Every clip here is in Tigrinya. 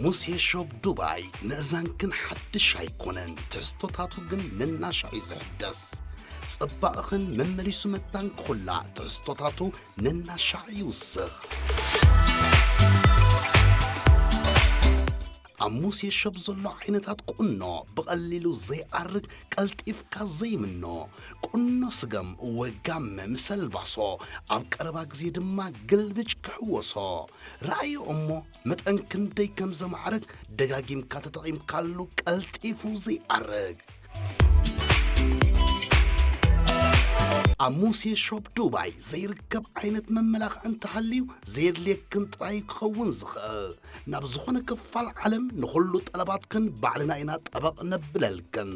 ሙሴ ሾፕ ዱባይ ምእዛንክን ሓድሽ ኣይኮነን፣ ትሕዝቶታቱ ግን ነናሻዕ እዩ ዝሕደስ። ጽባቕኽን መመሊሱ መታን ክኹላ ትሕዝቶታቱ ነናሻዕ ይውስኽ። ኣብ ሙሴ ሾፕ ዘሎ ዓይነታት ቁኖ ብቐሊሉ ዘይኣርግ፣ ቀልጢፍካ ዘይምኖ ቁኖ ስገም ወጋመ ምስ ኣልባሶ፣ ኣብ ቀረባ ግዜ ድማ ግልብጭ ክሕወሶ። ረኣዮ እሞ መጠን ክንደይ ከም ዘማዕርግ ደጋጊምካ ተጠቒምካሉ ቀልጢፉ ዘይኣርግ። ኣብ ሙሴ ሾፕ ዱባይ ዘይርከብ ዓይነት መመላኽዒ እንተሃልዩ ዘየድልየክን ጥራይ ክኸውን ዝኽእል። ናብ ዝኾነ ክፋል ዓለም ንኹሉ ጠለባትክን ባዕልና ኢና ጠበቕ ነብለልክን።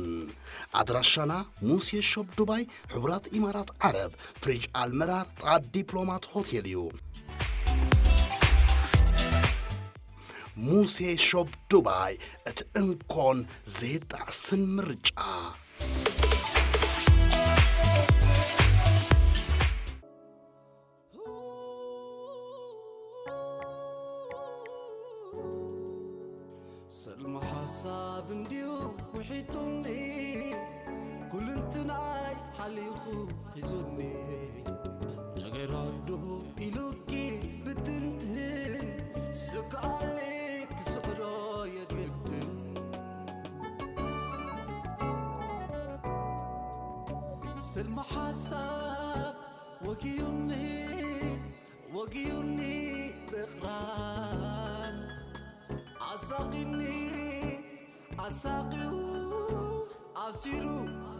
ኣድራሻና ሙሴ ሾፕ ዱባይ፣ ሕቡራት ኢማራት ዓረብ፣ ፍሪጅ ኣልመራር፣ ጥቓ ዲፕሎማት ሆቴል እዩ። ሙሴ ሾፕ ዱባይ፣ እቲ እንኮን ዘይጣዕስን ምርጫ። ሰልሚ ሓሳብ እንድዩ ውሒጡኒ፣ ኩልንትናይ ሓሊኹ ሒዙኒ። ነገር ኣዱ ኢሉኪ ብትንትን፣ ስግኣለይ ክስዕሮ የግድን። ሰልሚ ሓሳብ ወጊኡኒ፣ ወጊኡኒ ብቕራን፣ ኣሳቒኒ ኣሳቒዩ ኣሲሩ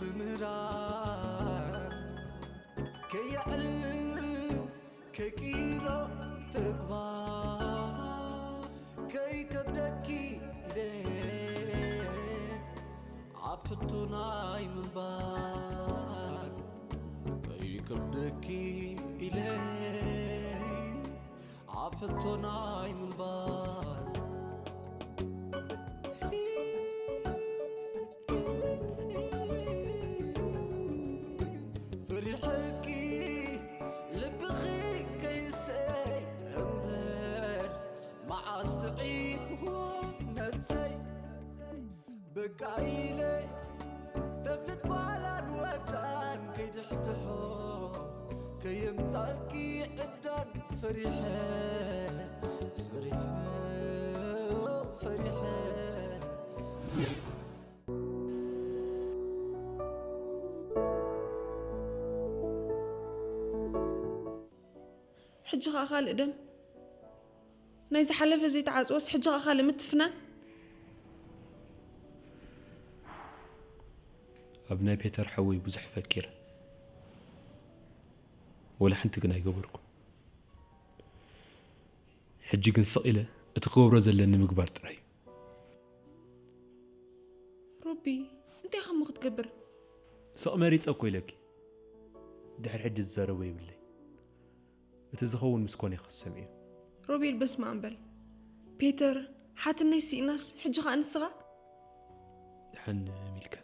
ብምህራን፣ ከየዕልል ከይቅይሮ ተግባር፣ ከይከብደኪ ኢለ ኣብ ሕቶ ናይ ምንባር፣ ከይከብደኪ ኢለ ኣብ ሕቶ ናይ ምንባር። ፈሪሐኪ ልብኺ ከይሰይ እምበር፣ መዓስ ጥዒምዎ ነብሰይ። በቃ ኢለ ተብልት ጓላን ወዳን ከይድሕድሖ፣ ከየምጻልኪ ዕብዳን ፈሪሐ፣ ፈሪሐ፣ ፈሪሐ። ሕጂ ኸኣ ካልእ ደም። ናይ ዝሓለፈ ዘይተዓጽወስ፣ ሕጂ ኸኣ ካልእ ምትፍናን። ኣብ ናይ ፔተር ሓወይ ብዙሕ ፈኪረ፣ ወላ ሓንቲ ግን ኣይገበርኩን። ሕጂ ግን ስቕ ኢለ እቲ ክገብሮ ዘለኒ ምግባር ጥራይ እዩ። ሮቢ፣ እንታይ ኢኻ እሞ ክትገብር? ስቕ መሪጸ እኮ ኢለኪ። ድሕሪ ሕጂ ዝዛረቦ የብለይ። እቲ ዝኸውን ምስ ኮነ ክሰምዕ እዩ። ሮቤል፣ በስመ ኣብ በል። ፔተር፣ ሓትነይ ስኢናስ፣ ሕጂ ኸኣ ንስኻ? ደሓን ሚልካ።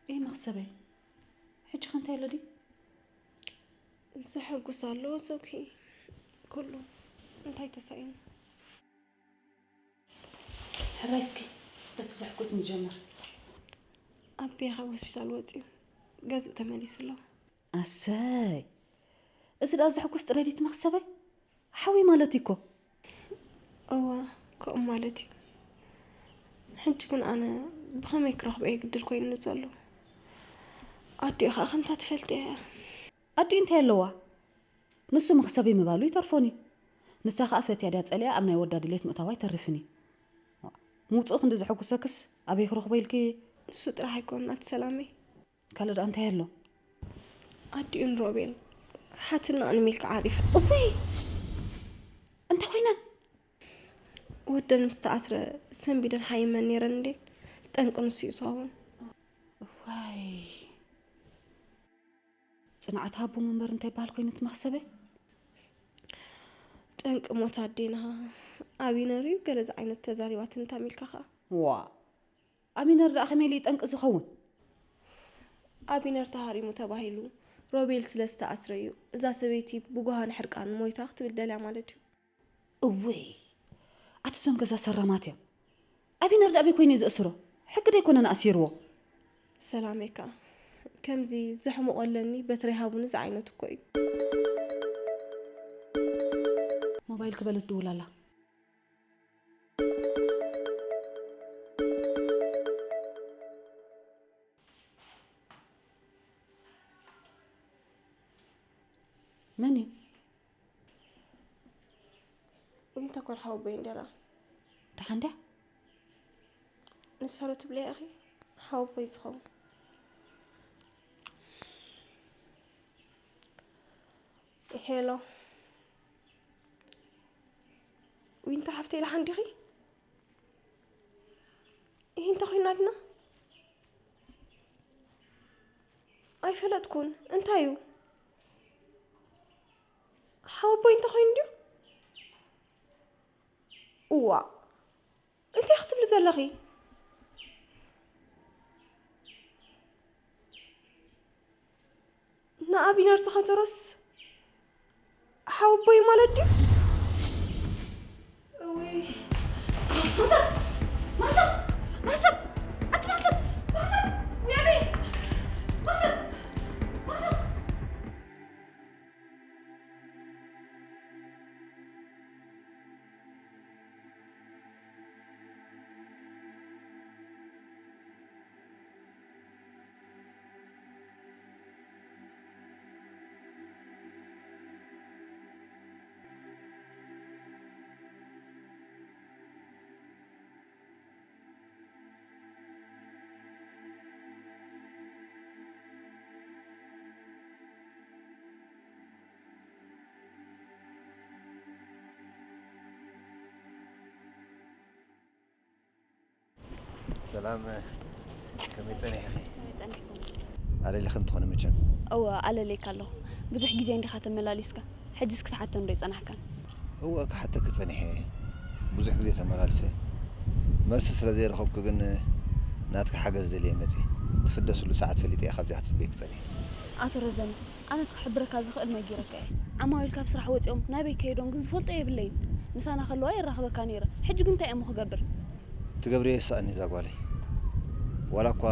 እይ መኽሰበይ፣ ሕጂ ኸ እንታይ ኣሎ ድዩ? ዘሐጉስ ኣሎ፣ ሶኪ። ኩሉ እንታይ ተሳኢኑ? ሕራይ እስኪ በቲ ዘሕጉስ ንጀምር። ኣቤ ካብ ሆስፒታል ወፂኡ ገዝኡ ተመሊሱ ኣሎ። ኣሰይ፣ እዚ ደኣ ዘሕጉስ ጥራይ ድዩ እቲ መኽሰበይ? ሓዊ ማለት እዩ እኮ። እወ፣ ከምኡ ማለት እዩ። ሕጂ ግን ኣነ ብኸመይ ክረኽቦ እየ ግድል ኮይኑኒ ዘሎ። ኣዲኡ ኸኣ ከምታ ትፈልጥያ እያ። ኣዲኡ እንታይ ኣለዋ? ንሱ መኽሰበይ ምባሉ ይተርፎን እዩ። ንሳ ኸኣ ፈትያ ድያ ጸሊኣ ኣብ ናይ ወዳ ድሌት ምእታዋ ኣይተርፍን እዩ። ምውጽኡ ክንዲ ዘሐጉሰክስ ኣበይ ክረኽቦ ኢልኪ? ንሱ ጥራሕ ኣይኮነን ኣቲ ሰላመይ። ካልእ ደኣ እንታይ ኣሎ? ኣዲኡን ሮቤል ሓትናኣን ሚልካ ዓሪፈን። እውይ! እንታይ ኮይነን? ወደን ምስ ተኣስረ ሰንቢደን ሓይመን ነይረን እንዴ? ጠንቂ ንሱ እዩ ዝኸውን። ዋይ! ጽንዓት ሃቦ እምበር እንታይ በሃል ኮይኑ እቲ መኽሰበይ? ጠንቂ ሞት ኣዴና ኣቢነር እዩ ገለ ዝዓይነቱ ተዛሪባትኒ ታሚልካ ኸኣ። ዋ! ኣቢነር ደኣ ከመይ ኢሉ እዩ ጠንቂ ዝኸውን? ኣቢነር ተሃሪሙ ተባሂሉ ሮቤል ስለ ዝተኣስረ እዩ። እዛ ሰበይቲ ብጓሃን ሕርቃን ሞይታ ክትብል ደልያ ማለት እዩ። እውይ! ኣቲ እዞም ገዛ ሰራማት እዮም። ኣቢነር ደኣ ኣበይ ኮይኑ እዩ ዝእስሮ? ሕጊ ዶ ኣይኮነን ኣሲርዎ? ሰላመይ ከኣ ከምዚ ዘሕምቖ ኣለኒ በትሪ ሃቡኒ ዝዓይነቱ እኮ እዩ። ሞባይል ክበለት ትድውል ኣላ። መን እዩ? ዊንታ ኮን ሓወቦይ እንደራ። ደሓን ድያ? ንሳ ዶ ትብለያ ኢኺ? ሓወቦይ ዝኸውን። ሄሎ። ዊንታ ሓፍተይ ደሓን ዲኺ? ይህ እንተ ኮይና ድና? ኣይፈለጥኩን። እንታይ እዩ? ሓወቦይ እንተ ኮይኑ ድዩ? እዋ፣ እንታይ ክትብሊ ዘለኺ? ንኣቢነር ዝኸተሮስ ሓወቦይ ማለት ድዩ? እውይ። ማሰብ! ማሰብ! ማሰብ! ኣቲ ማሰብ! ማሰብ! ውያለይ! ማሰብ! ማሰብ! ሰላም፣ ከመይ ጸኒሕኺ? ከመይ ጸኒሕኩም? ኣለሊኽን ትኾኒ መቸም። እወ፣ ኣለለይካ ኣለኹ። ብዙሕ ግዜ እንዲኻ ተመላሊስካ። ሕጅስ ክትሓተን ዶ ኣይጸናሕካን? እወ፣ ክሓተኪ ጸኒሐ። ብዙሕ ግዜ ተመላልሰ። መልሲ ስለ ዘይረኸብኩ ግን ናትኪ ሓገዝ ደልየ መጺ። ትፍደስሉ ሰዓት ፈሊጠ እየ ካብዚኣ ክጽበየኪ ጸኒሐ። ኣቶ ረዘነ፣ ኣነ እቲ ክሕብረካ ዝኽእል ነጊረካ እየ። ዓማዊል ካብ ስራሕ ወጺኦም ናበይ ከይዶም ግን ዝፈልጦ የብለይን። ምሳና ከለዋ የራኽበካ ነይረ። ሕጂ ግን እንታይ እየ እሞ ክገብር? ትገብርዮ ይስኣኒ እዛ ጓለይ። ዋላ እኳ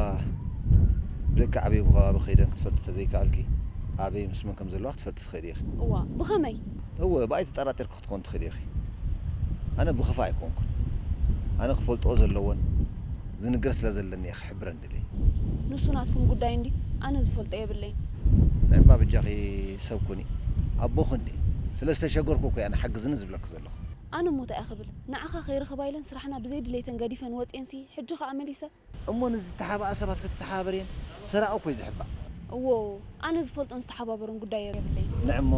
ብልክዕ ኣበይ ከባቢ ከይደን ክትፈልጢ ተዘይከኣልኪ፣ ኣበይ ምስ መን ከም ዘለዋ ክትፈልጢ ትኽእሊ ኢኺ። እዋ፣ ብኸመይ? እወ፣ ብኣይ ተጠራጢርኪ ክትኮን ትኽእሊ ኢኺ። ኣነ ብኽፋእ ኣይኮንኩን። ኣነ ክፈልጥኦ ዘለወን ዝንገር ስለ ዘለኒ እየ ክሕብረን ድልየ። ንሱ ናትኩም ጉዳይ እንዲ፣ ኣነ ዝፈልጦ የብለይን። ናይ እባ በጃኺ ሰብ ኩኒ። ኣቦኺ እንዲ። ስለ ዝተሸገርኩ እኮ እየ ኣነ ሓግዝኒ ዝብለኪ ዘለኹ። ኣነ እሞ እንታይ እየ ክብል? ንዓኻ ከይረኽባ ኢለን ስራሕና ብዘይ ድሌተን ገዲፈን ወፅየንሲ፣ ሕጂ ኸኣ መሊሰ? እሞ ንዝተሓባኣ ሰባት ክትተሓባበርየን? ሰራቒ እኮ እዩ ዝሕባእ። እዎ፣ ኣነ ዝፈልጦን ዝተሓባበሮን ጉዳይ የብለይን። ንዕሞ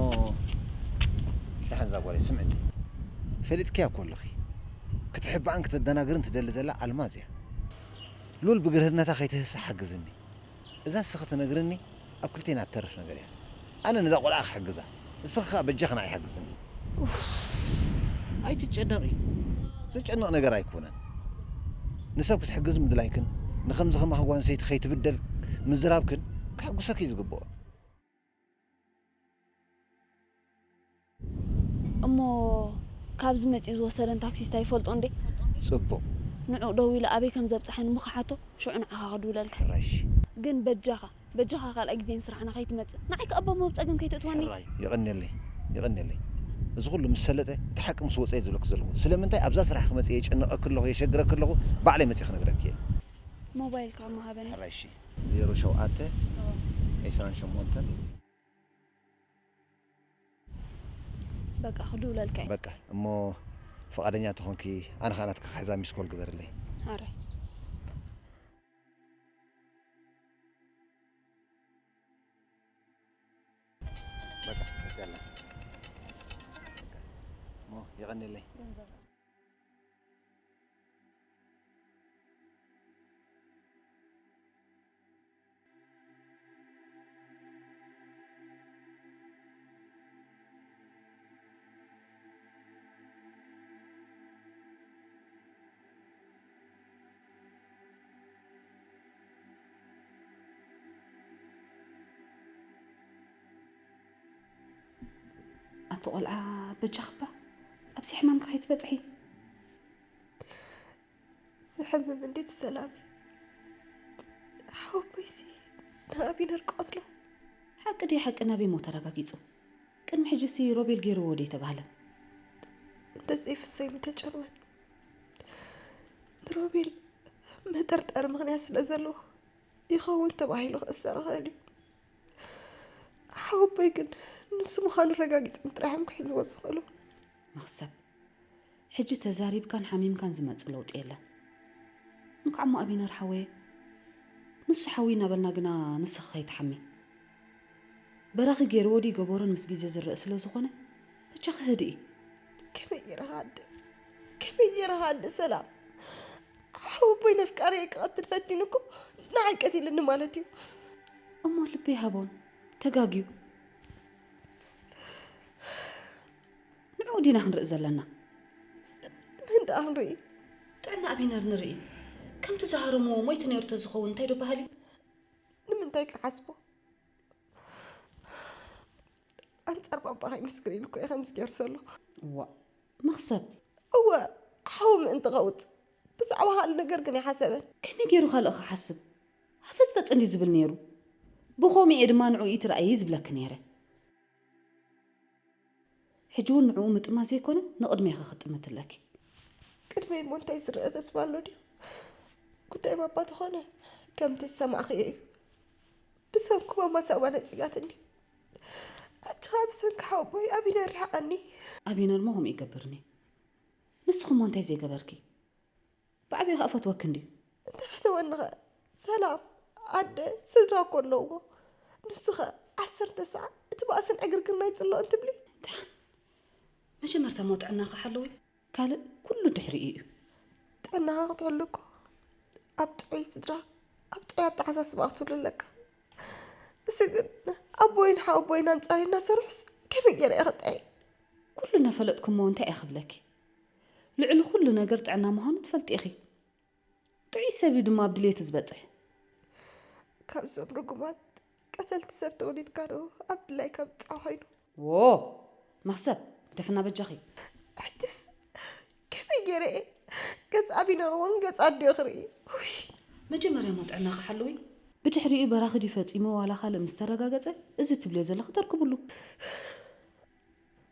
ደሓን እዛ ጓለይ ስምዕኒ። ፈሊጥክያ እኮ ኣለኺ። ክትሕባእን ክተደናግርን ትደሊ ዘላ ኣልማዝ እያ። ሉል ብግርህነታ ከይትህሰ ሓግዝኒ። እዛ ንስኺ ትነግርኒ ኣብ ክልቴና ትተርፍ ነገር እያ። ኣነ ነዛ ቆልዓ ክሕግዛ፣ ንስኺ ኸኣ በጃኺ ንዓይ ሓግዝኒ። ኡፍ፣ ኣይትጨነቒ። ዘጨንቕ ነገር ኣይኮነን። ንሰብ ክትሕግዝ ምድላይክን ንኸምዚ ከማኺ ጓል ኣንስተይቲ ከይትብደል ምዝራብክን ከሐጉሰኪ እዩ ዝግብኦ። እሞ ካብዚ መጺኡ ዝወሰደን ታክሲስታ ይፈልጦ እንዴ? ጽቡቕ። ንዑ ደዊሉ ኣበይ ከም ዘብጽሐኒ እሞ ክሓቶ፣ ሽዑ ንዓኻ ክድውለልካ። ሕራይ እሺ። ግን በጃኻ፣ በጃኻ ካልኣይ ግዜ ንስራሕና ከይትመጽእ። ንዓይ ከኣ ኣብ ሞት ጸገም ከይተእትወኒ። ሕራይ፣ የቐንየለይ፣ የቐንየለይ። እዚ ኩሉ ምስ ሰለጠ፣ እቲ ሓቂ ምስ ወጸ እየ ዝብለኪ ዘለኹ። ስለምንታይ ኣብዛ ስራሕ ክመጽእ እየ፣ የጨንቐኪ ኣለኹ፣ የሸግረኪ ኣለኹ፣ ባዕለይ መጺእ ክነግረኪ እየ። ሞባይልካ እሞ ሃበኒ። ሕራይ እሺ። ዜሮ ሸውዓተ፣ እዎ። ዒስራን ሸሞንተን። በቃ፣ ክድውለልካ እየ። በቃ፣ እሞ ፍቓደኛ ተኾንኪ፣ ኣነ ኸኣ ናትኪ ክሕዛ ሚስኮል ግበርለይ። ሕራይ። እሞ የቐንየለይ። ኣቶ ቆልዓ፣ በጃኺ እባ ኣብዚ ሕማምኪ ከይትበጽሒ። ዝሕምም እንዴት ሰላም ሓወቦይሲ ንኣቢነር ቀትሎ። ሓቂ ድዩ ሓቂ ናበይ እሞ ተረጋጊጹ? ቅድሚ ሕጂሲ ሮቤል ገይርዎ ድዩ ተባህለ? እንተዘይፍሰይ ምተጨንወን ንሮቤል መጠርጠሪ ምኽንያት ስለ ዘለዎ ይኸውን ተባሂሉ ክእሰር ይኽእል እዩ። ሓወቦይ ግን ንሱ ምዃኑ ረጋጊጾም ጥራይ እዮም ክሕዝዎ ዝኽእሉ። መኽሰብ፣ ሕጂ ተዛሪብካን ሓሚምካን ዝመጽእ ለውጢ የለን። እንኳዕ እሞ ኣቢነር ሓወየ፣ ንሱ ሓዊ እናበልና ግና ንስኺ ከይትሓሚ። በራኺ ገይርዎ ድዩ ገበሮን ምስ ግዜ ዝረእ ስለ ዝኾነ በጃኺ ህድኢ። ከመይ ገይረ ክሃድእ? ከመይ ገይረ ክሃድእ ሰላም? ሓወቦይ ነፍቃሪየይ ክቐትል ፈቲኑ እኮ ንዓይ ቀቲልኒ ማለት እዩ። እሞ ልቢ ይሃቦን ተጋግዩ። ንዕኡ ዲና ክንርኢ ዘለና። መን ደኣ ክንርኢ? ጥዕና ኣቢነር ንርኢ። ከምቲ ዝሃረምዎ ሞይቱ ነይሩ ተዝኸውን እንታይ ዶ በሃሊ? ንምንታይ ክሓስቦ? ኣንጻር ባባኻ ይምስክር ኢሉ እኮ እዩ ከምዚ ገይሩ ዘሎ። እዋ፣ መኽሰብ። እወ፣ ሓው ምእንቲ ቐውጽ ብዛዕባ ካልእ ነገር ግን ኣይሓሰበን። ከመይ ገይሩ ካልእ ክሓስብ? ሃፈጽፈጽ እንዲ ዝብል ነይሩ። ብኸምኡ እየ ድማ ንዕኡ ይትረኣይ ዝብለኪ ነይረ። ሕጂ እውን ንዕኡ ምጥማት ዘይኮነ ንቕድሜኺ ክጥምት ኣለኪ። ቅድመይ እሞ እንታይ ዝረአ ተስፋ ኣሎ ድዩ? ጉዳይ ባባ ተኾነ ከምቲ ዝሰማዕኽዮ እዩ። ብሰንኩ ማማ ሳባ ነጺጋትኒ። ሕጂ ኸኣ ብሰንኪ ሓወቦይ ኣቢነር ርሓቐኒ። ኣቢነር እሞ ከምኡ ይገብርኒ። ንስኹም እሞ እንታይ ዘይገበርኪ? ብዓብዩ ኸኣ ፈትወኪ እንድዩ። እንተፈተወኒ ኸ ሰላም ኣደ ስድራ እኮ ኣለዎ። ንሱ ኸ ዓሰርተ ሰዓት እቲ ባእስን ዕግርግርና ይጽልኦ እንትብሊ። ደሓን መጀመርታ እሞ ጥዕናኺ ሓልዊ፣ ካልእ ኩሉ ድሕሪኡ እዩ። ጥዕናኻ ክትሕሉ እኮ ኣብ ጥዑይ ስድራ፣ ኣብ ጥዑይ ኣተሓሳስባ ክትህሉ ኣለካ። እዚ ግን ኣቦይን ሓወቦይን ኣንጻረይ እናሰርሑስ ከመይ ገይረ እየ ክጥዕይ? ኩሉ እናፈለጥኩ እሞ እንታይ እየ ክብለኪ? ልዕሊ ኩሉ ነገር ጥዕና ምዃኑ ትፈልጢ ኢኺ። ጥዑይ ሰብ እዩ ድማ ኣብ ድሌቱ ዝበጽሕ። ካብዞም ርጉማት ቀተልቲ ሰብ ተወሊድካ ዶ ኣብ ድላይካ ምብጻሕ ኮይኑ? ዎ፣ መኽሰብ፣ ግደፍና በጃኺ። ሕጅስ ከመይ ገይረ እየ ገጽ ኣቢነር እውን ገጽ ኣዲኡ ክርኢ? ውይ! መጀመርያ እሞ ጥዕናኺ ሓልዊ። ብድሕሪኡ በራኺ ድዩ ፈጺሙ ዋላ ካልእ ምስ ተረጋገጸ፣ እዚ ትብልዮ ዘለኺ ተርክብሉ።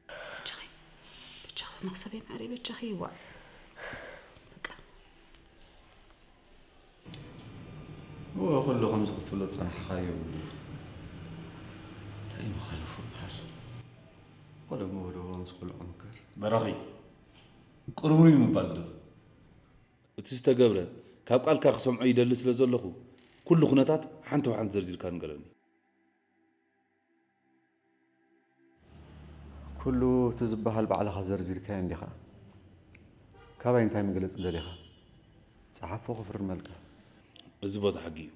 በጃኺ፣ በጃኺ መኽሰበይ ማዕረይ፣ በጃኺ ይዋእ። በቃ። እወ፣ ኩሉ ከምዚ ክትብሎ ዝጸናሕካዮ እንታይ ምዃኑ ይበሃል። ቆለሞ ወደቦ ምስ ቆልዑ ምክር። በራኺ፣ ቅርሙይ ምባል ግደፍ። እቲ ዝተገብረ፣ ካብ ቃልካ ክሰምዖ ይደሊ ስለ ዘለኹ፣ ኩሉ ኩነታት ሓንቲ ብሓንቲ ዘርዚርካ ንገረኒ። ኩሉ እቲ ዝበሃል ባዕልኻ ዘርዚርካዮ እንዲኻ። ካባይ እንታይ መግለጺ ደሊኻ? ጸሓፎ ክፍርመልካ። እዚ ቦታ ሕጊ እዩ።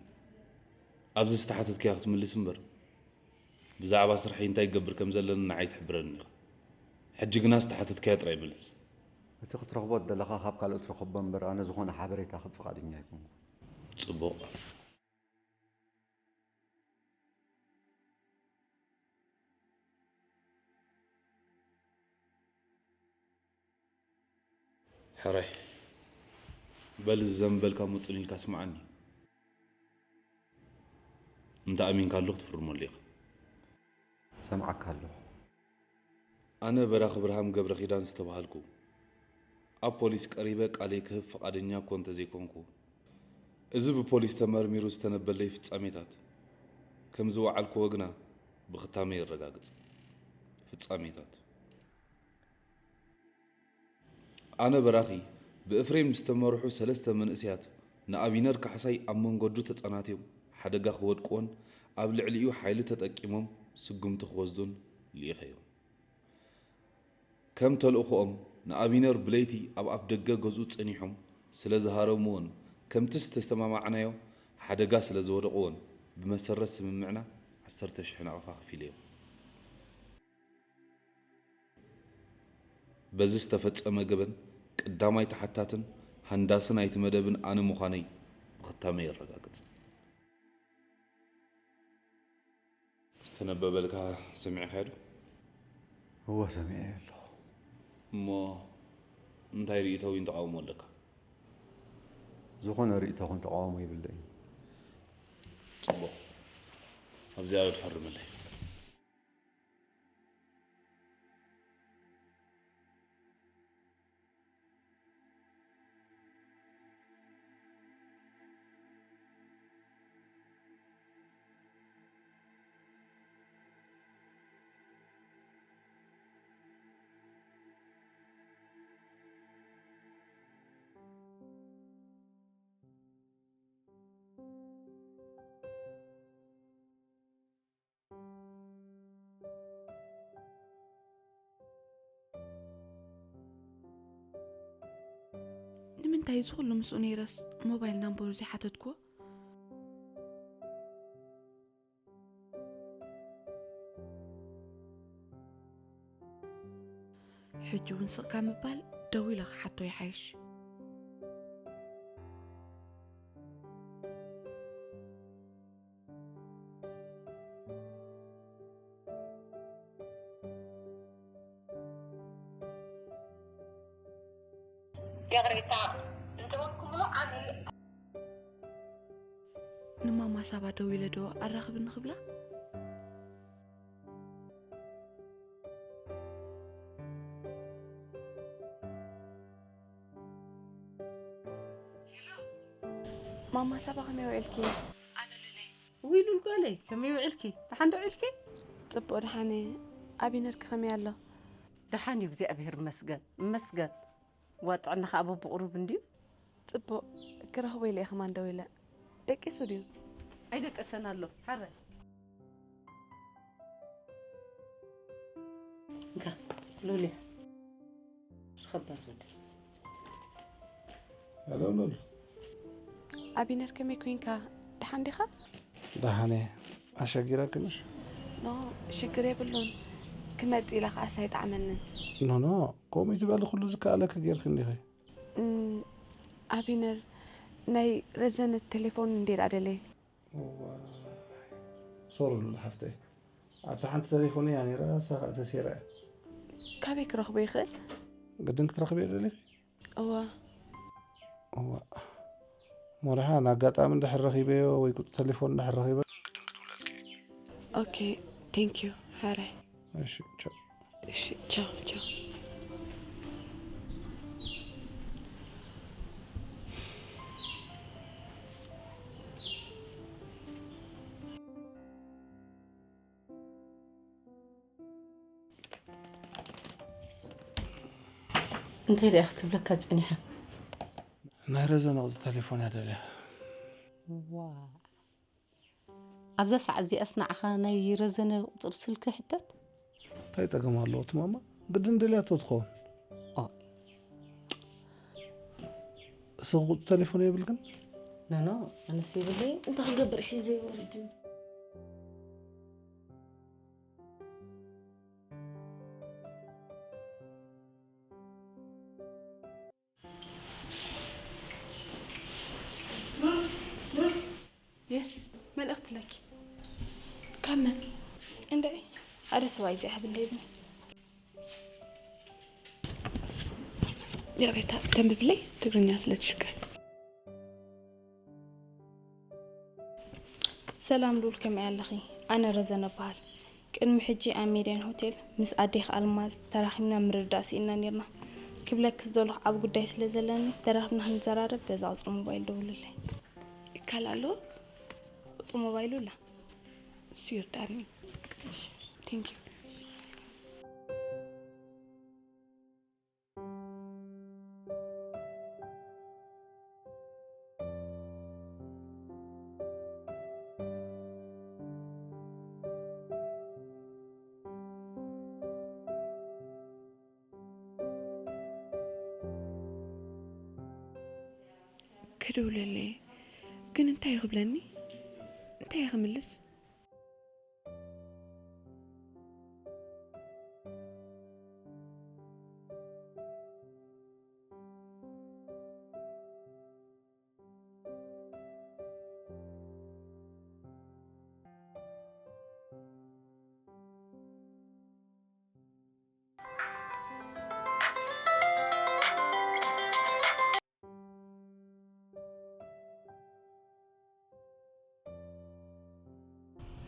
ኣብዚ ዝተሓተትካዮ ክትምልስ እምበር፣ ብዛዕባ ስርሐይ እንታይ ክገብር ከም ዘለኒ ንዓይ ትሕብረኒ ኢኻ። ሕጂ ግና ዝተሓተትካዮ ጥራይ መልስ። እቲ ክትረኽቦ ዝደለኻ ካብ ካልኦት ረኸቦ እምበር፣ ኣነ ዝኾነ ሓበሬታ ክህብ ፍቓደኛ ኣይኮንኩ። ጽቡቕ። ሕራይ፣ በል እዚ ዘንበልካ ሙጽን ኢልካ ስምዓኒ። እንተ ኣሚንካሉ ክትፍርመሉ ኢኻ። ሰምዓካ ኣለኹ። ኣነ በራኺ ብርሃም ገብረኺዳን ዝተባሃልኩ፣ ኣብ ፖሊስ ቀሪበ ቃለይ ክህብ ፍቓደኛ እኮ እንተዘይኮንኩ፣ እዚ ብፖሊስ ተመርሚሩ ዝተነበለይ ፍጻሜታት፣ ከም ዝወዓልክዎ ግና ብኽታመይ የረጋግጽ። ፍጻሜታት። ኣነ በራኺ ብእፍሬም ዝተመርሑ ሰለስተ መንእሰያት ንኣቢነር ካሕሳይ ኣብ መንገዱ ተጸናትዮም ሓደጋ ክወድቅዎን ኣብ ልዕሊኡ ሓይሊ ተጠቂሞም ስጉምቲ ክወስዱን ልኢኸዮ። ከም ተልእኾኦም ንኣቢነር ብለይቲ ኣብ ኣፍ ደገ ገዝኡ ጸኒሖም ስለ ዝሃረምዎን ከምቲ ዝተሰማማዕናዮ ሓደጋ ስለ ዝወደቕዎን ብመሰረት ስምምዕና ዓሰርተ ሽሕ ናቕፋ ከፊለዮም። በዚ ዝተፈጸመ ገበን ቀዳማይ ተሓታትን ሃንዳሲ ናይቲ መደብን ኣነ ምዃነይ ብኽታመይ የረጋግጽ። ዝተነበበልካ ሰሚዕካዮ ዶ? እወ፣ ሰሚዐዮ ኣለኹ። እሞ እንታይ ርእይቶ ወይ ተቓውሞ ኣለካ? ዝኾነ ርእይቶ ኹን ተቓውሞ የብለይን። ጽቡቕ። ኣብዚኣ ዶ ትፈርመለይ? ንምንታይ እዚ ኩሉ ምስኡ ነይረስ ሞባይል ናምበሩ ዘይሓተትኩዎ? ሕጂ እውን ስቕ ካብ ምባል ደዊለ ክሓቶ ይሓይሽ። ይቕሬታ፣ እንተወልኩምሎ ኣነ ንማማ ሳባ ደዊለ ዶ ኣራኽብኒ ክብላ? ማማ ሳባ ከመይ ውዒልኪ? ኣነ ሉለይ። ውይ ሉል ጓለይ፣ ከመይ ውዒልኪ? ደሓን ዶ ውዒልኪ? ጽቡቕ ደሓን እየ። ኣቢነርኪ ከመይ ኣሎ? ደሓን እዩ፣ እግዚኣብሔር ይመስገን፣ ይመስገን። ዋ፣ ጥዕና ኸኣ በብቑሩብ እንድዩ። ጽቡቕ፣ ክረኽቦ ኢለ እየ ከማን ደዊለ። ደቂሱ ድዩ? ኣይደቀሰን ኣሎ፣ ሓራይ። እንካ፣ ሉልያ፣ ርኸባ ዝወደ። ሄሎ ሉል። ኣቢነር ከመይ ኮይንካ? ደሓን ዲኻ? ደሓን እየ። ኣሸጊረኪ ምሽ? ኖ፣ ሽግር የብሉን። ክመጽእ ኢለ ከኣስ ኣይጠዓመንን። ኖ፣ ኖ፣ ከምኡ ትበሊ ኩሉ ዝከኣለኪ ጌርኪ እንዲኺ። እም፣ ኣቢነር፣ ናይ ረዘነት ቴሌፎን እንዴ ደኣ ደለየ? እዋይ፣ ሶሪ ሉል ሓፍተይ። ኣብታ ሓንቲ ቴሌፎን እያ ነይራ፣ እሳ ኸኣ ተሰይራ እያ። ካበይ ክረኽቦ ይኽእል? ግድን ክትረኽብዮ ደሊኺ? እዋ። እዋ። እሞ ደሓን ኣጋጣሚ እንድሕር ረኺበዮ ወይ ቁጽሪ ቴሌፎን እንድሕር ረኺበዮ ግድን ክድውለልኪ እየ። ኦኬ፣ ቴንክ ዩ። ሓራይ። እሺ፣ ቻው። እሺ፣ ቻው፣ ቻው። እንታይ ደኣ ክትብለካ ጸኒሓ? ናይ ረዘነ ቁጽሪ ቴሌፎን እያ ደልያ። ዋ። ኣብዛ ሰዓት እዚኣስ ንዓኻ ናይ ረዘነ ቁጽሪ ስልኪ ሕተት? እንታይ ጸገም ኣለዎ እቲ ማማ? ግድን ደልያቶ ትኸውን። ኦ። እስኺ ቁጽሪ ቴሌፎን የብልክን? ኖ፣ ኖ፣ ኣነስ የብለይን። እንታይ ክገብር ሒዘ ይወርድን? የስ፣ መልእኽቲ ኣለኪ። ካብ መን? እንድዒ፣ ሓደ ሰብኣይ ዘይሃብለይ ይብኒ። ይቕሬታ፣ ተንብብለይ፣ ትግርኛ ስለ ትሽገር። ሰላም ሉል፣ ከመይ ኣለኺ? ኣነ ረዘነ እበሃል። ቅድሚ ሕጂ ኣብ ሜድያን ሆቴል ምስ ኣዴኺ ኣልማዝ ተራኺብና ምርድዳእ ስኢንና ኔርና። ክብለኪ ዝደለኹ ዓቢ ጉዳይ ስለ ዘለኒ፣ ተራኺብና ክንዘራረብ በዛ ቁጽሪ ሞባይል ደውልለይ። ይካል ኣሎ? ቁጽሪ ሞባይሉ ኣላ። እሱ ይርዳኒ። እሺ፣ ቴንክ ዩ። ክድውለለይ ግን እንታይ እዩ ክብለኒ? እንታይ እየ ክምልስ?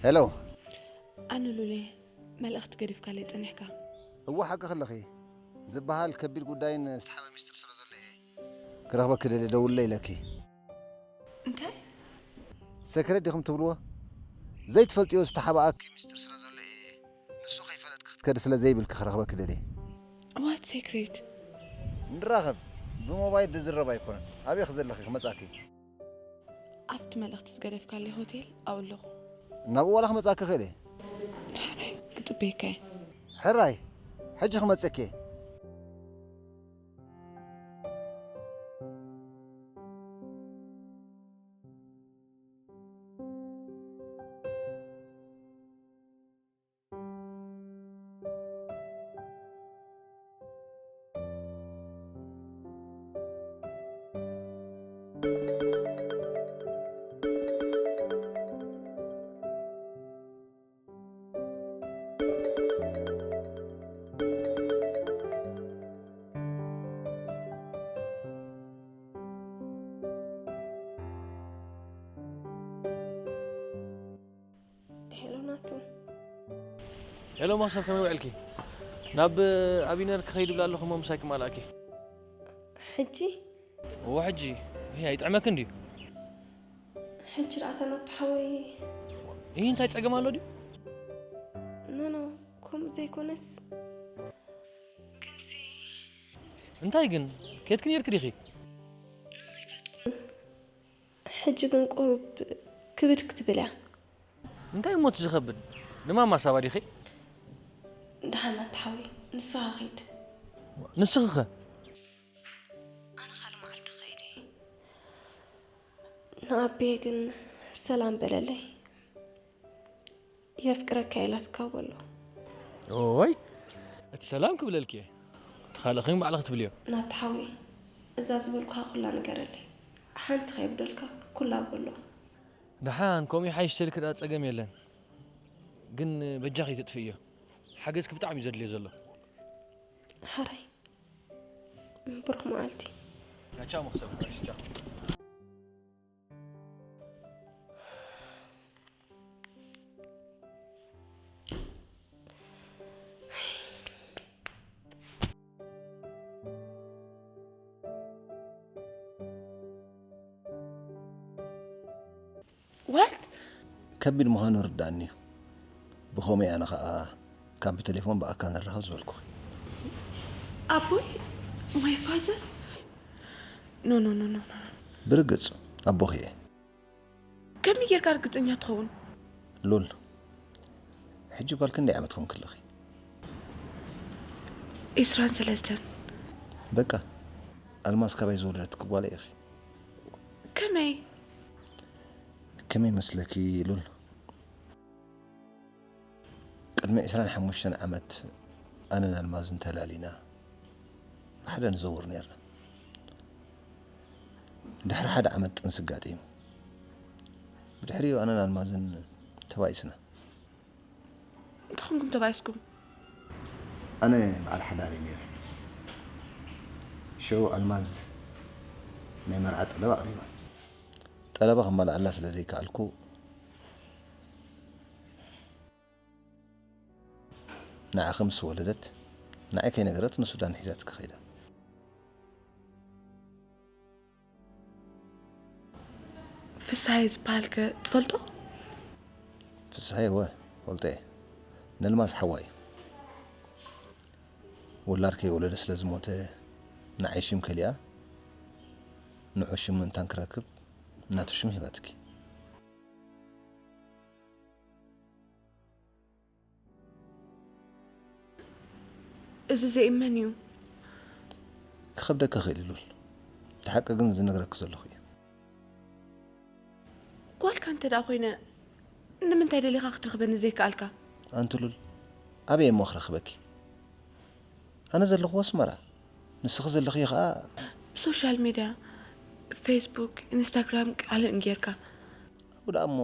ሄሎ። ኣነ ሉሌ፣ መልእኽቲ ገዲፍካለይ ጸኒሕካ። እወ ሓቂ ከለኺ ዝበሃል ከቢድ ጉዳይን ዝተሓበ ሚስጥር ስለ ዘሎ እየ ክረኽበኪ ደልየ ደውለ ኢለኪ። እንታይ? ሰክሬት ዲኹም ትብልዎ? ዘይትፈልጥዮ ዝተሓበኣኪ ሚስጥር ስለ ዘሎ እየ። ንሱ ከይፈለጥኪ ክትከዲ ስለ ዘይብልኪ ክረኽበኪ ደልየ። What secret? ንራኸብ። ብሞባይል ዝዝረብ ኣይኮነን። ኣበይ ክዘለኺ ክመጻኪ? ኣብቲ መልእኽቲ ዝገደፍካለይ ሆቴል ኣብኡ ኣለኹ። ናብኡ ዋላ ክመጻኪ ክእል እየ። ሕራይ ክጽበየካ እየ። ሕራይ፣ ሕጂ ክመጸኪ እየ። ሄሎ ናቱ። ሄሎ ማክሰብ፣ ከመይ ውዕልኪ? ናብ ኣቢነር ክኸይድ ብላ ኣለኹ እሞ ምሳይ ክማልኣኪ። ሕጂ? እወ ሕጂ። ይሄ ኣይጥዕመክን ድዩ? ሕጂ ደኣ እታ ናቱ ሓወይ። ይህ እንታይ ጸገም ኣሎ ድዩ? ኖኖ፣ ከምኡ ዘይኮነስ ግንሲ እንታይ ግን? ኬድኪ ነይርኪ ዲኺ? ሕጂ ግን ቁሩብ ክብድ ክትብል እያ። እንታይ እሞ እቲ ዝኸብድ? ንማማ ሳባ ዲኺ? ደሓን ናቱ ሓወይ፣ ንስኻ ኺድ። ንስኺ ኸ? ኣነ ካልእ መዓልቲ ኸይደ። ንኣቤ ግን ሰላም በለለይ። የፍቅረካ ኢላትካ በሎ። ኦይ፣ እቲ ሰላም ክብለልኪ እየ። እቲ ካልእ ኸይን ባዕልኺ ትብልዮ። ናቱ ሓወይ፣ እዛ ዝበልኩኻ ኩላ ንገረለይ። ሓንቲ ከይጉደልካ ኩላ በሎ። ደሓን፣ ከምኡ ይሓይሽ ተልኪ ደኣ ጸገም የለን። ግን በጃኺ ኣይተጥፍእዮ። ሓገዝኪ ብጣዕሚ እዩ ዘድልዮ ዘሎ። ሓራይ፣ ብሩኽ መዓልቲ። ቻው መክሰብ፣ ቻው። What? ከቢድ ምዃኑ ርዳእኒ እዩ። ብኸምኡ ኣነ ኸኣ ካብ ብቴሌፎን ብኣካል ንራኸብ ዝበልኩኺ። ኣቦይ? My father? No, no, no, no, no. ብርግጽ ኣቦኺ እየ። ከመይ ጌርካ ርግጸኛ ትኸውን? ሉል፣ ሕጂ ጓል ክንደይ ዓመት ኮንኪ ኣለኺ? ዒስራን ሰለስተን። በቃ፣ ኣልማዝ ካባይ ዝወለደትኪ ጓለይ ኢኺ። ከመይ? ከመይ መስለኪ ሉል? ቅድሚ ዒስራን ሓሙሽተን ዓመት ኣነን ኣልማዝን ተላሊና ብሓደ ንዘውር ነይርና። ድሕሪ ሓደ ዓመት ጥንሲ ኣጋጢሙ። ብድሕሪኡ ኣነን ኣልማዝን ተባኢስና። እንታይ ኮንኩም ተባኢስኩም? ኣነ በዓል ሓዳር እየ ነይረ። ሽዑ ኣልማዝ ናይ መርዓ ጠለብ ኣቕሪባ። ጠለባ ከማልኣላ ስለ ዘይከኣልኩ፣ ንዓኺ ምስ ወለደት፣ ንዓይ ከይነገረት ንሱዳን ሒዛትኪ ከይዳ። ፍስሃየ ዝበሃል ከ ትፈልጦ? ፍስሃየ? እወ፣ እፈልጦ እየ። ነልማዝ ሓዋ እዩ። ውላድ ከይወለደ ስለ ዝሞተ፣ ንዓይ ሽም ከሊኣ፣ ንዑ ሽም ምእንታን ክረክብ፣ ናቱ ሽም ሂባትኪ። እዚ ዘይእመን እዩ። ክኸብደኪ ይኽእል እዩ ሉል። እቲ ሓቂ ግን ዝነግረኪ ዘለኹ እዩ። ደኣ ኮይነ ንምንታይ ደሊኻ ክትረኽበኒ ዘይከኣልካ? ኣንቲ ሉል፣ ኣበይ እሞ ክረኽበኪ? ኣነ ዘለኹ ኣስመራ፣ ንስኺ ዘለኽዮ ኸኣ ብሶሻል ሚድያ፣ ፌስቡክ፣ ኢንስታግራም ካልእን ጌርካ። ኣብኡ ደኣ እሞ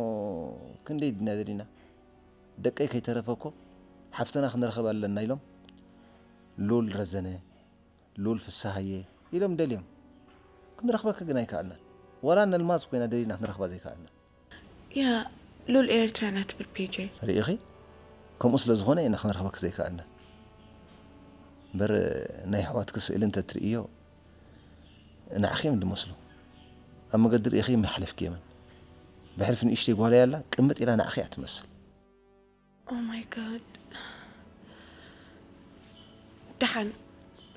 ክንደይ ድና ደሊና? ደቀይ ከይተረፈ እኮ ሓፍትና ክንረኸብ ኣለና ኢሎም ሉል ረዘነ፣ ሉል ፍስሃየ ኢሎም ደልዮም። ክንረኽበኪ ግን ኣይከኣልናን። ዋላ ነልማዝ ኮይና ደሊና ክንረኽባ ዘይከኣልና። ያ ሉል ኤርትራ ናትብል ፔጀ። ርኢኺ? ከምኡ ስለ ዝኾነ ኢና ክንረኽበኪ ዘይከኣልና። እምበር ናይ ኣሕዋትኪ ስእሊ እንተትርእዮ ንዓኺ እዮም ዝመስሉ። ኣብ መገዲ ርኢኺ ምሓለፍኪ የመን። ብሕልፊ ንእሽተይ ጓል እያ ኣላ፣ ቅምጥ ኢላ ንዓኺ እያ ትመስል። Oh my God። ደሓን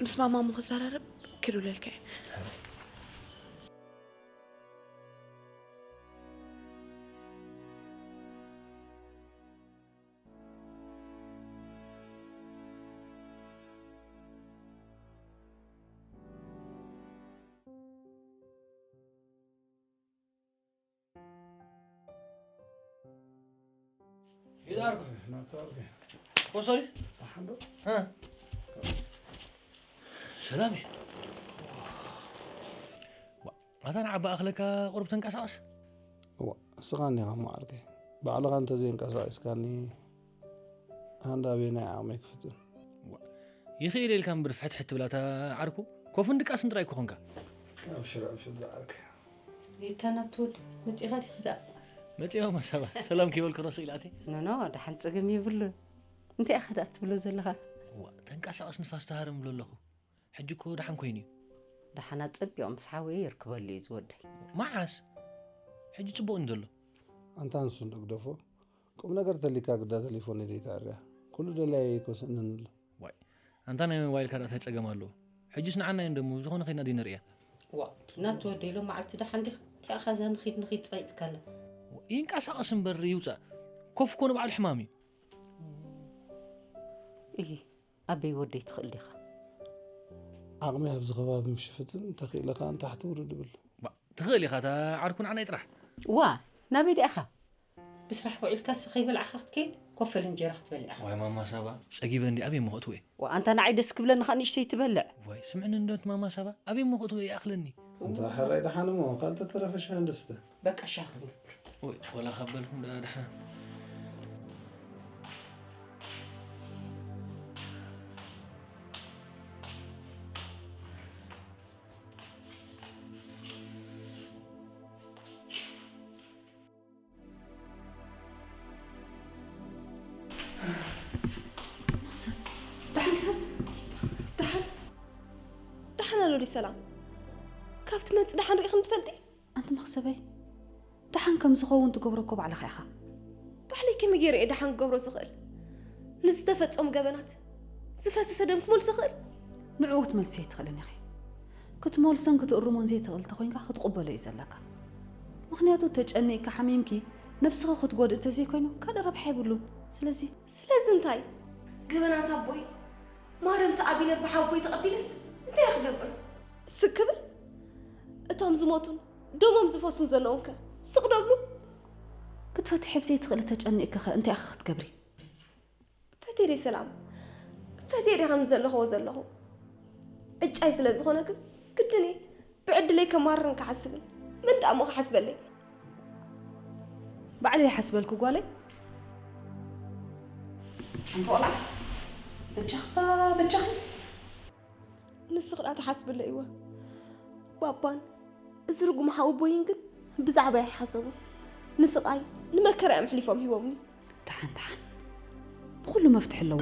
ምስ ማማ እሞ ክዘራረብ ክድውለልካ እየ። ይዳርኩ። ናቱ ኣልከ። ኮሶሪ? ተሓንዶ? እ። ሰላም እዩ። ዋ፣ ኣታ ንዓባ ኣኽለካ ቁሩብ ተንቀሳቐስ። እዋ፣ እስኻ እኒኻ እሞ ዓርከይ። ባዕልኻ እንተዘይንቀሳቒስካኒ፣ ሃንዳ ኣበየናይ ዓቕመይ ክፍትን? ዋ፣ ይኽእል ኢልካ እምበር ፍሕትሕት ትብላ እታ ዓርኩ። ኮፍን ድቃስን ጥራይ እኮ ኾንካ። ኣብሽር፣ ኣብሽር፣ ዝዓርከይ። ይታ ናቱ ወዲ፣ መጺኻ ዲኻ ደኣ? መጺኦም ኣሳባ፣ ሰላም ከይበልኩ ረሱ ኢላትይ። ኖ፣ ኖ፣ ደሓን ጸገም የብሉን። እንታይ ኢኻ ደኣ ትብሎ ዘለኻ? ዋ፣ ተንቀሳቐስ ንፋስ ተሃረምሉ ኣለኹ። ሕጂ እኮ ደሓን ኮይኑ እዩ። ደሓን ኣጸቢቑ ምስ ሓወየ የርክበሉ እዩ ዝወደይ። መዓስ? ሕጂ ጽቡቕ እዩ ዘሎ። ኣንታ ንሱ እንዶ ግደፎ። ቁም ነገር ተሊካ ግዳ ተሌፎን ደይተዕርያ። ኩሉ ደላየ እኮ ስእንንሉ። ዋይ፣ ኣንታ ናይ ሞባይልካ ደኣ ታይ ጸገም ኣለዎ? ሕጅስ ንዓና እየን ደሞ፣ ብዝኾነ ኸይድና ደይ ንርእያ። ዋ፣ ናቱ ወደይ፣ ሎም መዓልቲ ደሓን ዲኻ? እንታይ ኢኻ እዛ ንኺድ ንኺድ ጸቒጥካላ? ይንቀሳቐስ እምበር ይውጻእ። ኮፍ እኮ ንባዕሉ ሕማም እዩ። እሂ፣ ኣበይ ወደይ ትኽእል ዲኻ? ዓቕመይ ኣብዚ ከባቢ ምሽፍትን፣ እንተኽኢለ ኸኣ ንታሕቲ ውርድ እብል። ባ፣ ትኽእል ኢኻ፣ እታ ዓርኩ ንዓናይ ጥራሕ። ዋ፣ ናበይ ዲኻ? ብስራሕ ውዒልካስ ከይበላዕኻ ክትከይድ፣ ኮፈል እንጀራ ክትበልዕ ኢኻ። ዋይ ማማ ሳባ፣ ጸጊበ እንዲ ኣበይ እሞ ከእትዎ እየ? ዋ፣ ኣንታ ንዓይ ደስ ክብለኒ ኸኣ ንእሽተይ ትበልዕ። ዋይ፣ ስምዕኒ እንዶ እቲ ማማ ሳባ፣ ኣበይ እሞ ከእትዎ እየ ይኣኽለኒ። እንታ ሕራይ ደሓን እሞ፣ ካልተ ተረፈ ሻሂ እንድስተ። በቃ ሻሂ ክንብል። ወይ፣ ወላ ካብ በልኩም ደኣ ደሓን። ደሓን፣ ደሓን፣ ደሓን ኣሎ ድዩ ሰላም? ካብ ትመጽእ ደሓን ርኢኽኒ ትፈልጢ? ኣንቲ መኽሰበይ፣ ደሓን ከም ዝኸውን ትገብሮ እኮ ባዕልኻ ኢኻ። ባዕለይ ከመይ ገይረ እየ ደሓን ክገብሮ ዝኽእል? ንዝተፈጸሙ ገበናት ዝፈሰሰ ደም ክመልሶ እኽእል? ንዕኡ ክትመልሲ ኣይትኽእልን ኢኺ። ክትመልሶን ክትእርሞን ዘይትኽእል እንተኾይንካ ክትቕበሎ እዩ ዘለካ። ምኽንያቱ ተጨኒቕካ ሓሚምኪ ነብስኺ ክትጎድኢ እንተዘይኮይኑ ካልእ ረብሓ የብሉን። ስለዚ ስለዚ እንታይ? ገበናት ኣቦይ ማረምቲ ኣቢነር ብሓወቦይ ተቐቢለስ እንታይ እየ ክገብር? ስክ ክብል? እቶም ዝሞቱን ደሞም ዝፈሱን ዘለዉን ከ ስቕ ዶ እብሉ? ክትፈትሒ ብዘይትኽእሊ ተጨኒቕኪ ኸ እንታይ ኢኺ ክትገብሪ? ፈትየ ድየ ሰላም? ፈትየ ድየ ከምዚ ዘለኽዎ ዘለኹ? ዕጫይ ስለ ዝኾነ ግን ግድን እየ ብዕድለይ ከማርርን ክሓስብን። መን ደኣ እሞ ክሓስበለይ? ባዕለይ ይሓስበልኪ ጓለይ። ኣንቲ ቆልዓ፣ በጃኻ፣ በጃኺ። ንስኺ ደኣ ትሓስብለይ እወ። ባባን እዚ ርጉም ሓወቦይን ግን ብዛዕባይ ኣይሓሰቡን። ንስቓይ፣ ንመከራ እዮም ኣሕሊፎም ሂቦምኒ። ደሓን፣ ደሓን። ንኹሉ መፍትሒ ኣለዎ።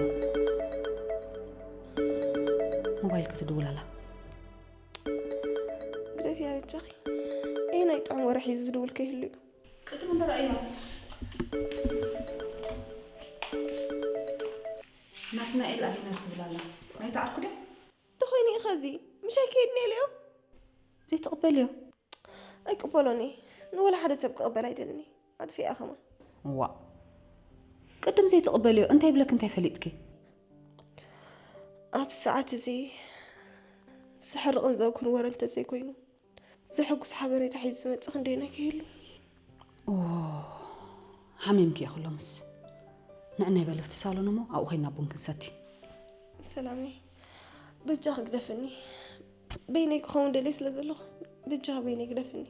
ሞባይልኪ ትድውል ኣላ። ግደፍያ በጃኺ። ኣየናይ ጥዑም ወረ ሒዙ ዝድውል ከይህሉ እዩ? ቅድም እንተ ረኣያ። ናትናኤል ኣቢነር ትብል ኣላ። ናይታ ዓርኩ ድያ? እንተኾይኑ እዩ ኸዚ፣ ምሽ ኣይከይድን እየ ኢለዮ። ዘይትቕበልዮ? ኣይቅበሎን እየ። ንወላ ሓደ ሰብ ክቕበል ኣይደልን እየ። ኣጥፊኣ ከማን። ዋእ። ቅድም ዘይትቕበልዮ፣ እንታይ ይብለኪ፣ እንታይ ፈሊጥኪ? ኣብ ሰዓት እዚ ዘሕርቕን ዘብክን ወረ እንተዘይኮይኑ፣ ዘሐጉስ ሓበሬታ ሒዙ ዝመጽእ ክንደየናይ ከይህሉ። ኦ፣ ሓሚምኪ ኢኺ ሎምስ። ንዕናይ በለፍቲ ሳሎን እሞ ኣብኡ ኮይና ቡን ክንሰቲ። ሰላመይ፣ በጃኺ ግደፍኒ። በይነይ ክኸውን ደልየ ስለ ዘለኹ፣ በጃኺ በይነይ ግደፍኒ።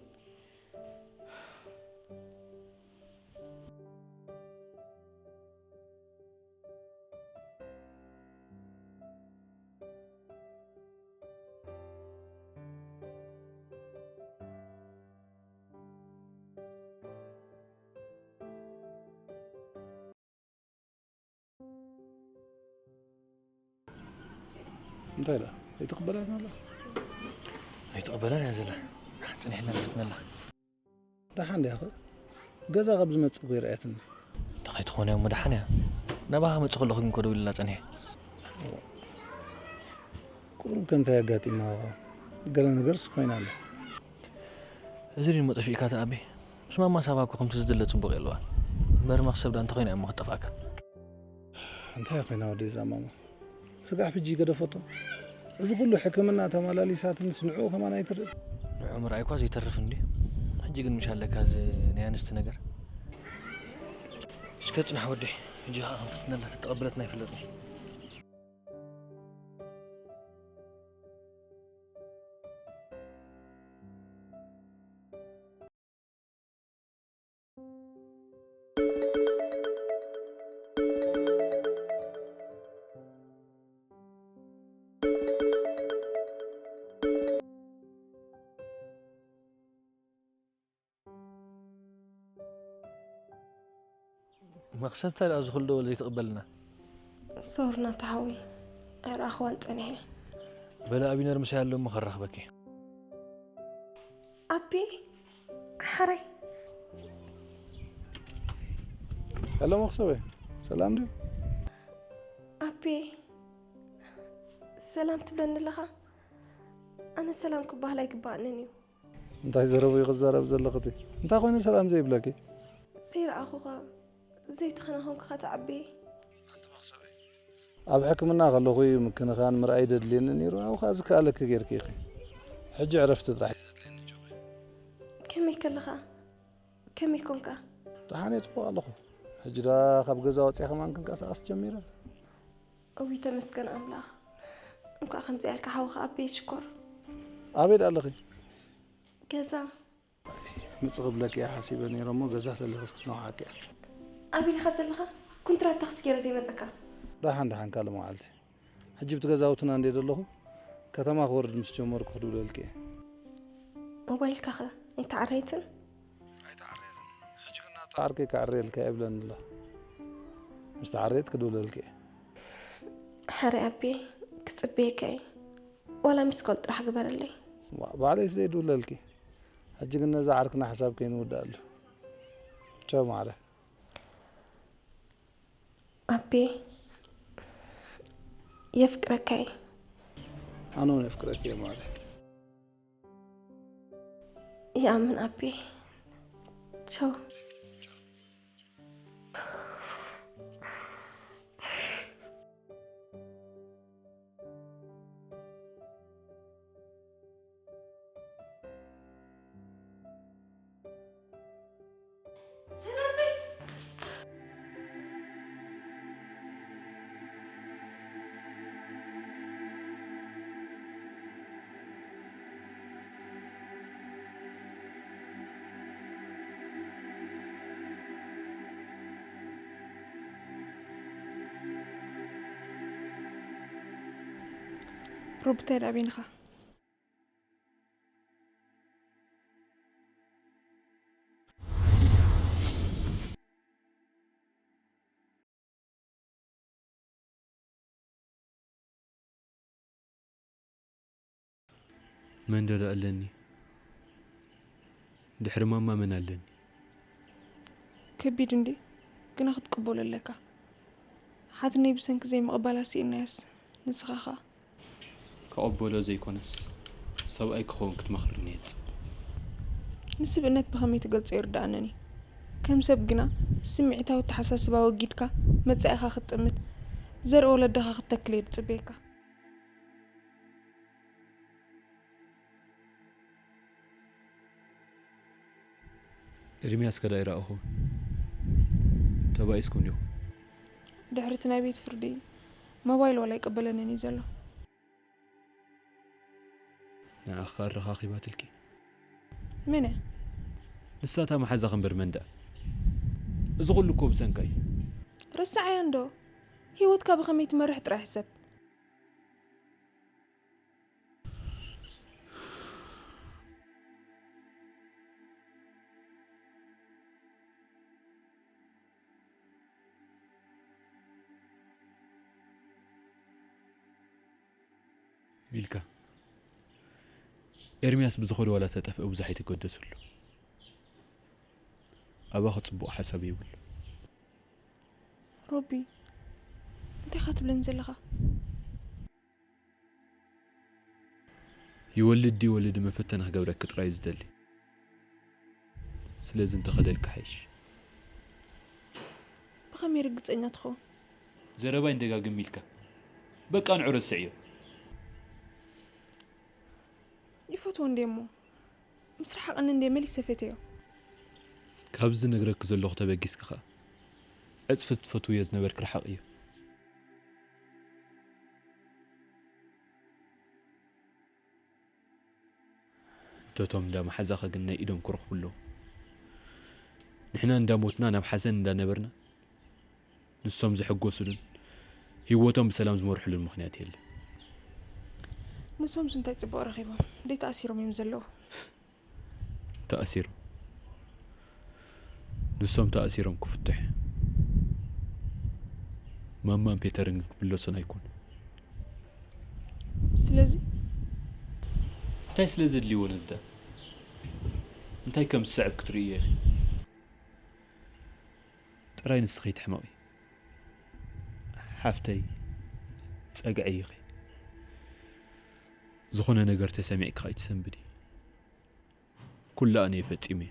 እንታይ ደኣ ኣይትቕበላን ኣላ? ኣይትቕበላን እያ ዘላ። ጽኒሕና ንፍትነላ። ደሓን ድያ ኸ? ገዛ ካብ ዝመጽእ እኮ ይርኣየትኒ። እንታይ ከይትኾን እያ እሞ ደሓን እያ። ናባኻ መጽእ ከለኹ ግን እኮ ደዊሉላ ጸኒሐ። ቁሩብ ከ እንታይ ኣጋጢማ ኸ? ገለ ነገርስ ኮይና ኣላ። እዚ ድሞ ጠፊእካ ተኣቢ። ምስ ማማ ሳባ እኮ ከምቲ ዝድለ ጽቡቕ የለዋ። እምበር መኽሰብ ዳ እንታይ ኮይና እያ እሞ ክትጠፍኣካ? እንታይ ኮይና ወደይ እዛ ማማ? ስጋዕ ሕጂ ይገደፈቶ። እዚ ኩሉ ሕክምና ተመላሊሳትንስ ንዕኡ ከማን ኣይትርኢ። ንዕኡ ምርኣይ እኳ ዘይተርፍ እንድዩ። ሕጂ ግን ምሽ ኣለካ እዚ ናይ ኣንስቲ ነገር። እስከ ጽናሕ ወደይ፣ ሕጂ ኸኣ ክንፍትነላ ተተቐበለትና ኣይፈለጥን። መኽሰብ እንታይ ደኣ ዝኹል ደወል ዘይትቕበልና? ሶሪ ናታ ሓወይ፣ ኣይረኣኽዋን ጸኒሐ። በለ ኣቢነር ምሳይ ኣሎ እሞ ከራኽበኪ። ኣቢ፣ ሓራይ። ሄሎ መኽሰበይ፣ ሰላም ድዩ? ኣቢ፣ ሰላም ትብለኒ ኣለኻ? ኣነ ሰላም ክበሃል ኣይግባኣንን እዩ። እንታይ ዘረቡ እዩ ክዛረብ ዘለኽቲ? እንታይ ኮይኑ ሰላም ዘይብለኪ? ዘይረኣኹኻ፣ ዘይተኸናኸንኩኻ ትዓቢ። ኣንቲ መኽሰበይ፣ ኣብ ሕክምና ከለኹ እዩ ምክንኻን ምርኣይ ዘድልየኒ ነይሩ፣ ኣብኡ ኸኣ ዝከኣለኪ ጌርኪ ኢኺ። ሕጂ ዕረፍቲ ጥራሕ እዩ ዘድልየኒ ጆይ። ከመይ ከለኻ? ከመይ ኮንካ? ደሓን እየ፣ ጽቡቕ ኣለኹ። ሕጂ ደኣ ካብ ገዛ ወጺኣ ከማን ክንቀሳቐስ ጀሚረ። እውይ ተመስገን ኣምላኽ። እንኳዕ ከምዚኣ ኢልካ ሓውኻ ኣቤ ሽኮር። ኣበይ ደኣ ኣለኺ? ገዛ። ምጽእ ክብለኪ እየ ሓሲበ ነይረ እሞ ገዛ ተለኺስ ክትነውሓኪ እያ። ኣበይ ዲኻ ዘለኻ? ኩንትራት ታክሲ ገይረ ዘይመጸካ። ደሓን ደሓን ካልእ መዓልቲ። ሕጂ ብቲ ገዛውትና እንድየ ዘለኹ፣ ከተማ ክወርድ ምስ ጀመርኩ ክድውለልኪ እየ። ሞባይልካ ኸ ኣይተዓረየትን? ኣይተዓረየትን። ሕጂ ግን ናቱ ዓርከይ ከዕርየልካ እየ ይብለኒ ኣሎ። ምስ ተዓረየት ክድውለልኪ እየ። ሕራይ ኣቤ፣ ክጽበየካ እየ። ዋላ ሚስኮል ጥራሕ ግበረለይ። ዋ፣ ባዕለይስ ዘይድውለልኪ። ሕጂ ግን ነዛ ዓርክና ሕሳብ ከይንውድኣሉ። ቻው ማዕረ። ኣቤ፣ የፍቅረካ እየ። ኣነ እውን የፍቅረኪ እየ ማዕረ። ይኣምን ኣቤ። ቻው። ሩብተል ኣበይንኻ? መን ደኣ ኣለኒ? ድሕሪ ማማ መን ኣለኒ? ከቢድ እንድዩ፣ ግና ክትቅበሎ ኣለካ። ሓትነይ ብሰንኪ ዘይምቕባላ ስኢናያስ፣ ንስኻ ኸኣ? ክቕበሎ ዘይኮነስ፣ ሰብኣይ ክኸውን ክትመኽርኒ እየ ዝጽበ። ንስብእነት ብኸመይ ትገልጾ ኣይርድኣንን እዩ። ከም ሰብ ግና፣ ስምዒታዊ ኣተሓሳስባ ወጊድካ፣ መጻኢኻ ክትጥምት፣ ዘርኢ ወለድኻ ክትተክል እየ ዝጽበየካ። ኤርሚያስ ከ ዳኣ ይረኣኹ? ተባኢስኩም ዲኹም? ድሕሪ እቲ ናይ ቤት ፍርዲ ሞባይል ዋላ ኣይቅበለንን እዩ ዘሎ። ንዓኺ ከኣ ኣረኻኺባትልኪ? መን እያ? ንሳ እታ መሓዛኺ እምበር መን ደኣ? እዚ ኹሉ እኮ ብሰንካ እዩ። ረስዓያ እንዶ። ህይወትካ ብኸመይ ትመርሕ ጥራይ ሕሰብ። ሚልካ፣ ኤርሚያስ ብዝኸዶ ዋላ ተጠፍእ ብዙሕ ኣይትገደስሉ። ኣባኺ ጽቡቕ ሓሳብ የብሉ። ሮቢ፣ እንታይ ኢኻ ትብለኒ ዘለኻ? ይወልድ ይወልድ መፈተኒ ክገብረኪ ጥራይ ዝደሊ። ስለዚ እንተኸደልኪ ሓይሽ። ብኸመይ ርግጸኛ ትኸውን? ዘረባይ እንደጋግም ኢልካ። በቃ ንዑ ረስዕዮ። ይፈትዎ እንዴ እሞ? ምስ ረሓቐኒ እንዴ መሊሰ ፈትዮ? ካብዚ ዝነግረኪ ዘለኹ ተበጊስኪ ኸኣ ዕጽፊ ትፈትውዮ ዝነበርኪ ርሓቕ እዩ። እንተቶም እንዳ መሓዛኸ ግን ናይ ኢዶም ክረኽቡ ኣለዉ። ንሕና እንዳ ሞትና ናብ ሓዘን እንዳ ነበርና ንሶም ዝሕጎሱሉን ህይወቶም ብሰላም ዝመርሕሉን ምኽንያት የለን። ንሶምስ እንታይ ጽቡቕ ረኺቦም? ደይ ተኣሲሮም እዮም ዘለዉ። ተኣሲሮም ንሶም ተኣሲሮም ክፍትሑ እዮም። ማማን ፔተርን ግን ክምለሱን ኣይኮኑ። ስለዚ እንታይ ስለ ዘድልይዎ ነዚ ደኣ እንታይ ከም ዝስዕብ ክትርእዮ ኢኺ። ጥራይ ንስኺ ኣይትሕመቒ ሓፍተይ፣ ጸግዒ ኢኺ። ዝኾነ ነገር ተሰሚዕኪ ከኣ ኣይትሰንብዲ። ኩሉ ኣነ እየ ፈጺመዮ።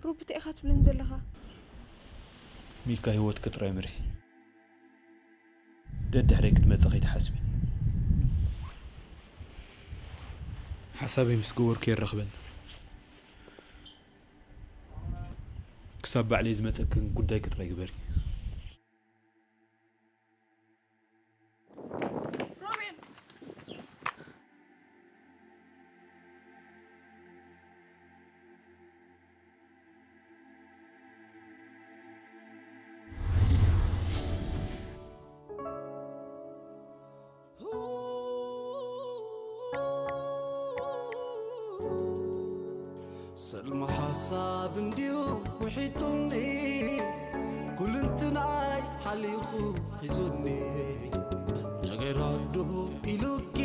ሮቢ እንታይ ኢኻ ትብለኒ ዘለኻ? ሚልካ ህይወትኪ ጥራይ ምርሒ። ደድሕረይ ክትመጽእ ከይትሓስቢ። ሓሳበይ ምስ ገበርኩ የራኽበኒ። ክሳብ ባዕለይ ዝመጸክን ጉዳይኪ ጥራይ ግበሪ። ሰልሚ ሓሳብ እንድዩ ውሒጡኒ፣ ኩልንትናይ ሓሊኹ ሒዙኒ። ነገር ኣዶ ኢሉኪ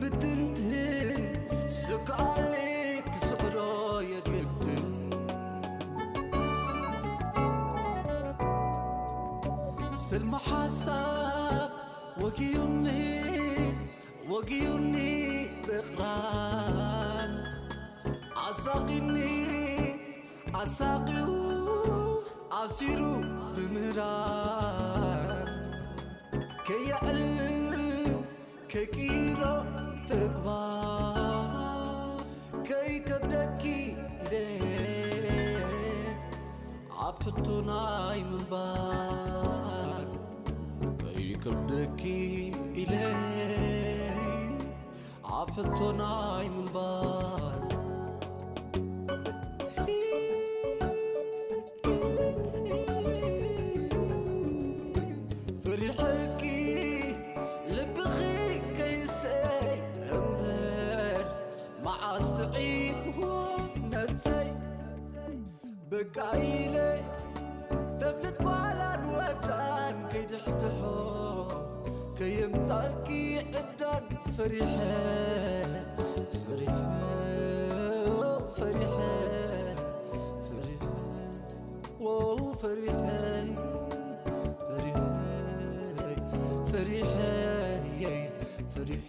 ብትንትን፣ ስክኣለይ ክስዕሮ የግድን። ሰልሚ ሓሳብ ወጊዩኒ፣ ወጊዩኒ ብቕራን ኣሳቒኒ ኣሳቒዩ ኣሲሩ ብምህራን ከየዕልል ከይቅይሮ ተግባር ከይከብደኪ ኢለ ኣብ ሕቶ ናይ ምንባር ከይከብደኪ ኢለ ኣብ ሕቶ ናይ ምንባር ፈሪሐኪ ልብኺ ከይሰይ እምበር መዓስ ጥዒምዎ ነብሰይ በቃ ኢለ ተብልት ጓላን ወዳን ከይድሕድሖ ከየምጻልኪ ዕብዳን ፈሪሐ ፈሪሐ ፈሪሐ ፈሪሐ ዎ ፈሪሐ ፈሪሐ ፈሪሐ ፈሪሐ